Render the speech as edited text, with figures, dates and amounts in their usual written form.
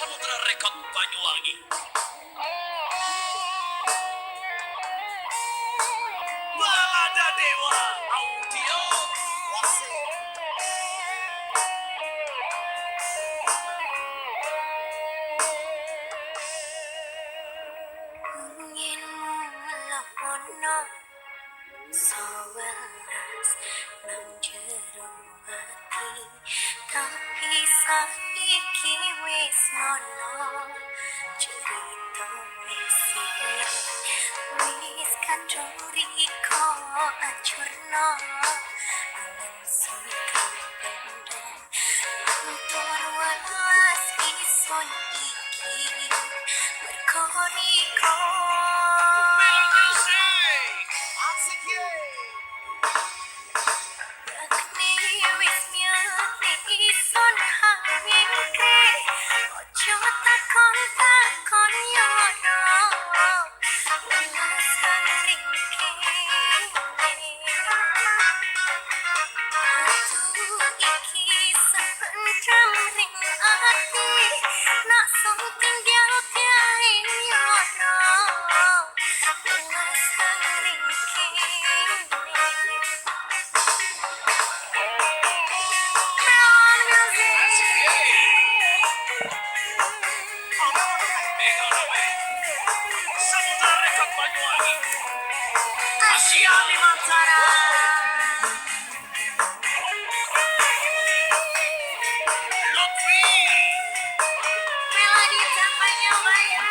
Samudra Record Banyuwangi. Balada Dewa Audio. Asik. Ingin melakono sewelas nang jero ati, tapi saiki wis ngono, cerita wis ilang, wis kadung riko acurno angan sun kapendhem tur welas ison iki merko riko. Melo Music. Asik ye. Yakni wis nyati ison hamingkre, ojo takon takon yoro welas kang ringkene. Atu iki sepentrem ring ati, nak sung tinggal tiaing yoro welas kang ringkene. Crown Music. Asik ye. Mega Samudra Record Banyuwangi. Asia Bimantara. Lutfi. Melody tampaknya bayar.